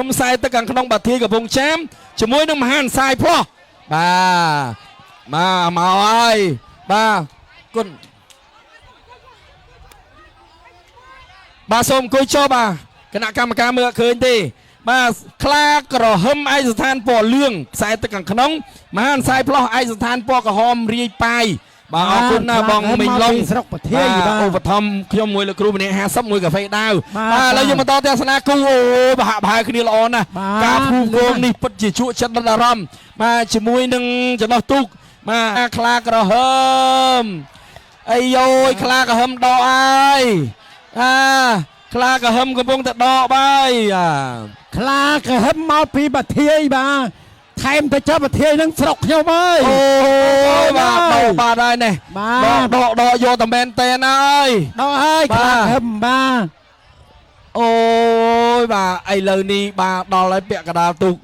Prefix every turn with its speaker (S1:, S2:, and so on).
S1: មខ្សែទឹកខាងក្នុងបាធាយកំពង់ចាមជាមួយនឹងមហានសាយផ្លោះបាទបាទមកហើយបាទគុណបាទសូមអង្គុយចុះបាទគណៈកម្មការមើលអត់ឃើញទេបាទខ្លាក្រហមឯកស្ថានពណ៌លឿងខ្សែទឹកខាងក្នុងមហានសាយផ្លោះឯកស្ថានពណ៌ក្រហមរាយប៉ាយបាទអរគុណណាស់បងមីងឡុង
S2: ស្រុកប្រធាយបាទ
S1: ឧបត្ថម្ភខ្ញុំមួយលោកគ្រូម្នាក់50មួយកាហ្វេដាវ
S2: បាទ
S1: បាទឥឡូវយើងបន្តទស្សនាគូអូប្រហាក់ប្រហែលគ្នាល្អណាស់
S2: បាទ
S1: ការភូគងនេះពិតជាជក់ចិត្តដល់អារម្មណ៍បាទជាមួយនឹងចំណោះទូកបាទខ្លាក្រហមអាយយខ្លាក្រហមដកហើយអាខ្លាក្រហមកំពុងតែដកបាយអា
S2: ខ្លាក្រហឹមមកពីបាធាយបាទថែមទៅចុះបាធាយនឹងស្រុកខ្ញុំហើយ
S1: អូយបាទដកបាទហើយនេះ
S2: បាទ
S1: ដកដកដកយកតែមែនតែនហើយ
S2: ដកហើយ
S1: បាទ
S2: ខ្លាក្រហឹមបាទ
S1: អូយបាទឥឡូវនេះបាទដល់ហើយពាក់កណ្ដាលទូក